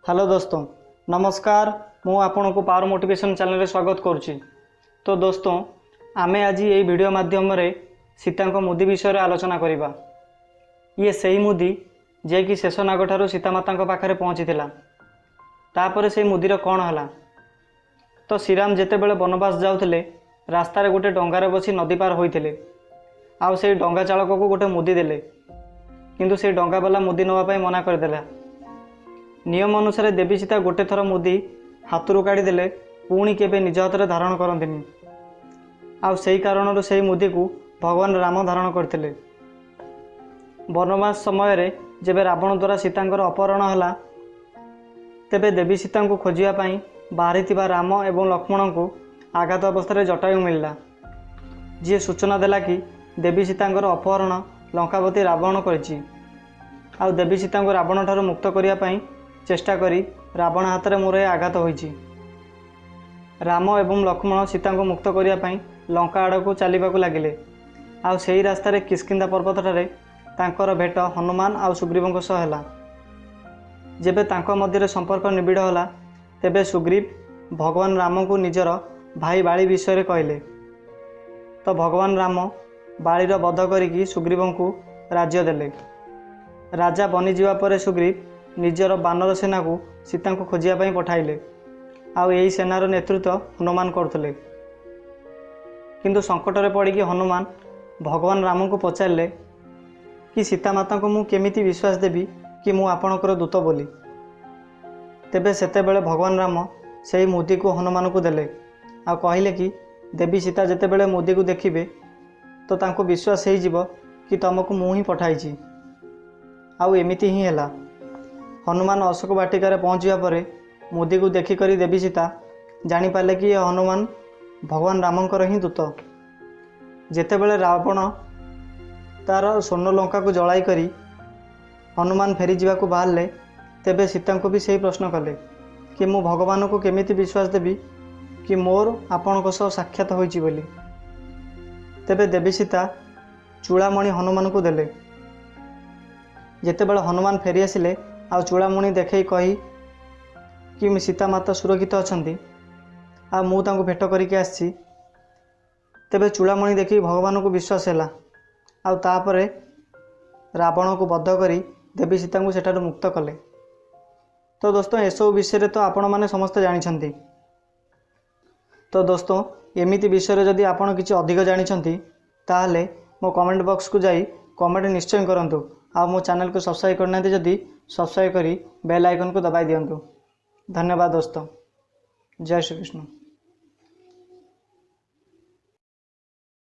Hello ଦୋସ୍ତ, ନମସ୍କାର। ମୁଁ ଆପଣଙ୍କୁ ପାୱାର ମୋଟିଭେସନ୍ ଚ୍ୟାନେଲରେ ସ୍ୱାଗତ କରୁଛି। ତ ଦୋସ୍ତ, ଆମେ ଆଜି ଏହି ଭିଡ଼ିଓ ମାଧ୍ୟମରେ ସୀତାଙ୍କ ମୁଦି ବିଷୟରେ ଆଲୋଚନା କରିବା। ଇଏ ସେଇ ମୁଦି ଯିଏକି ଶେଷନାଗଠାରୁ ସୀତାମାତାଙ୍କ ପାଖରେ ପହଞ୍ଚିଥିଲା। ତାପରେ ସେଇ ମୁଦିର କ'ଣ ହେଲା? ତ ଶ୍ରୀରାମ ଯେତେବେଳେ ବନବାସ ଯାଉଥିଲେ, ରାସ୍ତାରେ ଗୋଟେ ଡଙ୍ଗାରେ ବସି ନଦୀ ପାର ହୋଇଥିଲେ ଆଉ ସେଇ ଡଙ୍ଗା ଚାଳକକୁ ଗୋଟେ ମୁଦି ଦେଲେ। କିନ୍ତୁ ସେଇ ଡଙ୍ଗାବାଲା ମୁଦି ନେବା ପାଇଁ ମନା କରିଦେଲା। ନିୟମ ଅନୁସାରେ ଦେବୀ ସୀତା ଗୋଟେ ଥର ମୁଦି ହାତରୁ କାଢ଼ିଦେଲେ ପୁଣି କେବେ ନିଜ ହାତରେ ଧାରଣ କରନ୍ତିନି। ଆଉ ସେଇ କାରଣରୁ ସେଇ ମୁଦିକୁ ଭଗବାନ ରାମ ଧାରଣ କରିଥିଲେ। ବନବାସ ସମୟରେ ଯେବେ ରାବଣ ଦ୍ୱାରା ସୀତାଙ୍କର ଅପହରଣ ହେଲା, ତେବେ ଦେବୀ ସୀତାଙ୍କୁ ଖୋଜିବା ପାଇଁ ବାହାରିଥିବା ରାମ ଏବଂ ଲକ୍ଷ୍ମଣଙ୍କୁ ଆଘାତ ଅବସ୍ଥାରେ ଜଟାୟୁ ମିଳିଲା, ଯିଏ ସୂଚନା ଦେଲା କି ଦେବୀ ସୀତାଙ୍କର ଅପହରଣ ଲଙ୍କାପତି ରାବଣ କରିଛି। ଆଉ ଦେବୀ ସୀତାଙ୍କୁ ରାବଣଠାରୁ ମୁକ୍ତ କରିବା ପାଇଁ ଚେଷ୍ଟା କରି ରାବଣ ହାତରେ ମୋର ଏ ଆଘାତ ହୋଇଛି। ରାମ ଏବଂ ଲକ୍ଷ୍ମଣ ସୀତାଙ୍କୁ ମୁକ୍ତ କରିବା ପାଇଁ ଲଙ୍କା ଆଡ଼କୁ ଚାଲିବାକୁ ଲାଗିଲେ। ଆଉ ସେହି ରାସ୍ତାରେ କିଷ୍କିନ୍ଧା ପର୍ବତଠାରେ ତାଙ୍କର ଭେଟ ହନୁମାନ ଆଉ ସୁଗ୍ରୀବଙ୍କ ସହ ହେଲା। ଯେବେ ତାଙ୍କ ମଧ୍ୟରେ ସମ୍ପର୍କ ନିବିଡ଼ ହେଲା, ତେବେ ସୁଗ୍ରୀବ ଭଗବାନ ରାମଙ୍କୁ ନିଜର ଭାଇ ବାଳି ବିଷୟରେ କହିଲେ। ତ ଭଗବାନ ରାମ ବାଳିର ବଧ କରିକି ସୁଗ୍ରୀବଙ୍କୁ ରାଜ୍ୟ ଦେଲେ। ରାଜା ବନିଯିବା ପରେ ସୁଗ୍ରୀବ ନିଜର ବାନର ସେନାକୁ ସୀତାଙ୍କୁ ଖୋଜିବା ପାଇଁ ପଠାଇଲେ। ଆଉ ଏହି ସେନାର ନେତୃତ୍ୱ ହନୁମାନ କରୁଥିଲେ। କିନ୍ତୁ ସଙ୍କଟରେ ପଡ଼ିକି ହନୁମାନ ଭଗବାନ ରାମଙ୍କୁ ପଚାରିଲେ କି ସୀତା ମାତାଙ୍କୁ ମୁଁ କେମିତି ବିଶ୍ୱାସ ଦେବି କି ମୁଁ ଆପଣଙ୍କର ଦୂତ ବୋଲି? ତେବେ ସେତେବେଳେ ଭଗବାନ ରାମ ସେହି ମୁଦିକୁ ହନୁମାନଙ୍କୁ ଦେଲେ ଆଉ କହିଲେ କି ଦେବୀ ସୀତା ଯେତେବେଳେ ମୁଦିକୁ ଦେଖିବେ ତ ତାଙ୍କୁ ବିଶ୍ୱାସ ହେଇଯିବ କି ତୁମକୁ ମୁଁ ହିଁ ପଠାଇଛି। ଆଉ ଏମିତି ହିଁ ହେଲା। ହନୁମାନ ଅଶୋକ ବାଟିକାରେ ପହଞ୍ଚିବା ପରେ ମୁଦିକୁ ଦେଖିକରି ଦେବୀ ସୀତା ଜାଣିପାରିଲେ କି ଏ ହନୁମାନ ଭଗବାନ ରାମଙ୍କର ହିଁ ଦୂତ। ଯେତେବେଳେ ରାବଣ ତା'ର ସ୍ୱର୍ଣ୍ଣ ଲଙ୍କାକୁ ଜଳାଇ କରି ହନୁମାନ ଫେରିଯିବାକୁ ବାହାରିଲେ, ତେବେ ସୀତାଙ୍କୁ ବି ସେଇ ପ୍ରଶ୍ନ କଲେ କି ମୁଁ ଭଗବାନଙ୍କୁ କେମିତି ବିଶ୍ୱାସ ଦେବି କି ମୋର ଆପଣଙ୍କ ସହ ସାକ୍ଷାତ ହୋଇଛି ବୋଲି? ତେବେ ଦେବୀ ସୀତା ଚୂଡ଼ାମଣି ହନୁମାନଙ୍କୁ ଦେଲେ। ଯେତେବେଳେ ହନୁମାନ ଫେରିଆସିଲେ ଆଉ ଚୂଡ଼ାମଣି ଦେଖାଇ କହି କି ସୀତା ମାତା ସୁରକ୍ଷିତ ଅଛନ୍ତି ଆଉ ମୁଁ ତାଙ୍କୁ ଭେଟ କରିକି ଆସିଛି, ତେବେ ଚୂଡ଼ାମଣି ଦେଖି ଭଗବାନଙ୍କୁ ବିଶ୍ୱାସ ହେଲା। ଆଉ ତାପରେ ରାବଣକୁ ବଧ କରି ଦେବୀ ସୀତାଙ୍କୁ ସେଠାରୁ ମୁକ୍ତ କଲେ। ତ ଦୋସ୍ତ, ଏସବୁ ବିଷୟରେ ତ ଆପଣମାନେ ସମସ୍ତେ ଜାଣିଛନ୍ତି। ତ ଦୋସ୍ତ, ଏମିତି ବିଷୟରେ ଯଦି ଆପଣ କିଛି ଅଧିକ ଜାଣିଛନ୍ତି, ତାହେଲେ ମୋ କମେଣ୍ଟ ବକ୍ସକୁ ଯାଇ କମେଣ୍ଟ ନିଶ୍ଚୟ କରନ୍ତୁ। ଆଉ ମୋ ଚ୍ୟାନେଲକୁ ସବସ୍କ୍ରାଇବ୍ କରିନାହାନ୍ତି ଯଦି, ସବସ୍କ୍ରାଇବ୍ କରି ବେଲ୍ ଆଇକନ୍କୁ ଦବାଇ ଦିଅନ୍ତୁ। ଧନ୍ୟବାଦ ଦୋସ୍ତ। ଜୟ ଶ୍ରୀକୃଷ୍ଣ।